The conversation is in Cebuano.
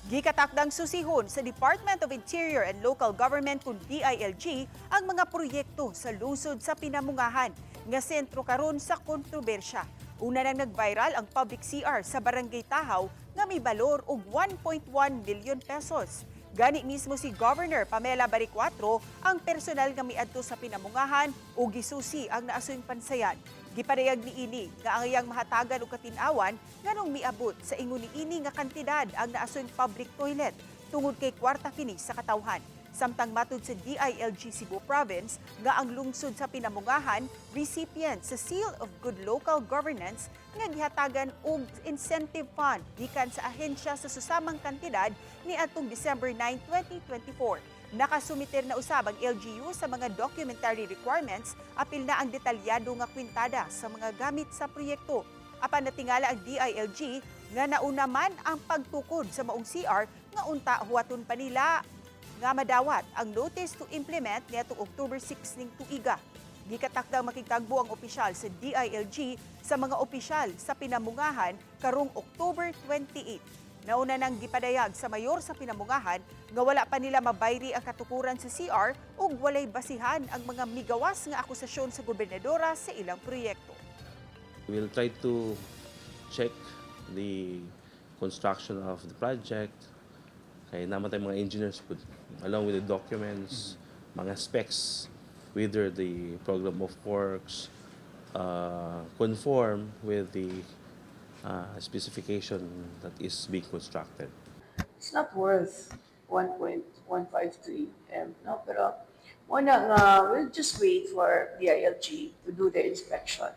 Gikatakdang susihon sa Department of Interior and Local Government kung DILG ang mga proyekto sa lungsod sa Pinamungahan nga sentro karon sa kontrobersya. Una nang nag-viral ang public CR sa Barangay Tahaw nga may balor og 1.1 million pesos. Gani mismo si Governor Pamela Baricuatro ang personal nga miadto sa Pinamungahan ug gisusi ang naasuyng pansayan. Gipadayag niini nga ang iyang mahatagan og katin-awan nganong miabot sa ingon niini nga kantidad ang naasuyng public toilet tungod kay kwarta kini sa katawhan. Samtang matud sa DILG Cebu Province nga ang lungsod sa Pinamungahan recipient sa Seal of Good Local Governance nga gihatagan og incentive fund gikan sa ahensya sa susamang kantidad niadtong December 9, 2024. Nakasumiter na usab ang LGU sa mga documentary requirements, apil na ang detalyado nga kwintada sa mga gamit sa proyekto. Apan natingala ang DILG nga nauna man ang pagtukod sa maong CR nga unta huwaton pa nila nga madawat ang notice to implement niadtong October 6 ning tuiga. Gikatakdang makigtagbo ang opisyal sa DILG sa mga opisyal sa Pinamungahan karong October 28. Nauna nang gipadayag sa mayor sa Pinamungahan nga wala pa nila mabayri ang katukuran sa CR ug walay basihan ang mga migawas nga akusasyon sa gobernadora sa ilang proyekto. We'll try to check the construction of the project. Kay naa man tay mga engineers pud, along with the documents, mga specs, whether the program of works conform with the specification that is being constructed. It's not worth 1.153 M, no? Pero mao na nga, we'll just wait for DILG to do the inspection.